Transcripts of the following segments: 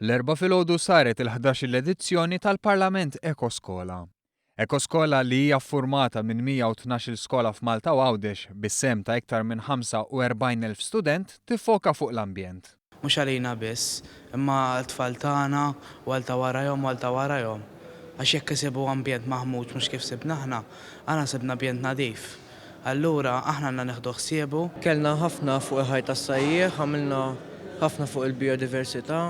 L-Erbgħa filgħodu saret il-ħdax-il edizzjoni tal-Parlament Ekoskola. Ekoskola li hija ffurmata minn 112-il skola f'Malta u Għawdex bis-sehem ta' iktar minn 45,000 student tiffoka fuq l-ambjent. Mhux għalina biss, imma għal-tfal tagħna u għal ta' warajhom u għal ta' warajhom. Għax jekk isibu ambjent maħmuġ mhux kif sibna aħna, aħna sibna ambjent nadif. Allura aħna għandna nieħdu ħsiebu. Kellna ħafna fuq il-ħajt tas-sajjieħ, għamilna ħafna fuq il-bijodiversità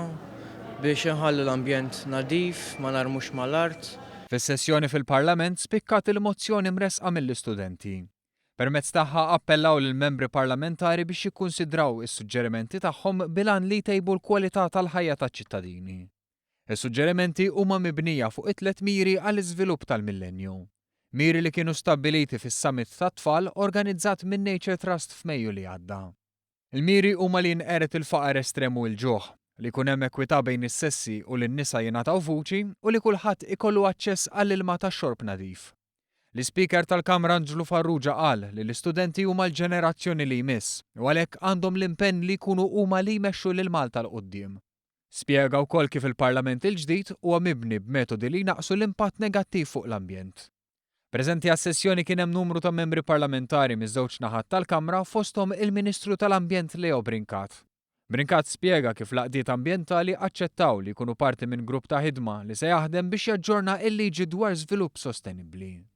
biex inħallu l-ambjent nadif, ma narmux mal-art. Fis-sessjoni fil-Parlament spikkat il-mozzjoni mressqa mill-istudenti. Permezz tagħha appellaw lill-membri parlamentari biex jikkunsidraw is-suġġerimenti tagħhom bil-għan li jtejbu l-kwalità tal-ħajja taċ-ċittadini. Is-suġġerimenti huma mibnija fuq it-tliet miri għall-iżvilupp tal-millenju. Miri li kienu stabbiliti fis-Summit tat-Tfal organizzat min-Nature Trust f'Mejju li għadda. Il-miri huma li jinqered il-faqar estrem u l-ġuħ, li jkun hemm ekwità bejn is-sessi u li n-nisa jingħataw vuċi u li kulħadd ikollu aċċess għall-ilma tax-xorb nadif. L-Ispeaker tal-Kamra Anġlu Farrugia qal li l-istudenti huma l-ġenerazzjoni li jmiss u għalhekk għandhom l-impenn li jkunu huma li jmexxu lil Malta 'l quddiem. Spjega wkoll kif il-Parlament il-ġdid huwa mibni b'metodi li jnaqqsu l-impatt negattiv fuq l-ambjent. Preżenti għas-sessjoni kien hemm numru ta' membri parlamentari miż-żewġ naħat tal-Kamra fosthom il-Ministru tal-Ambjent Leo Brincat. Brincat spjega kif l-għaqdiet ambjentali aċċettaw li jkunu parti minn grupp ta' ħidma li se jaħdem biex jaġġorna il-liġi dwar żvilupp sostenibbli.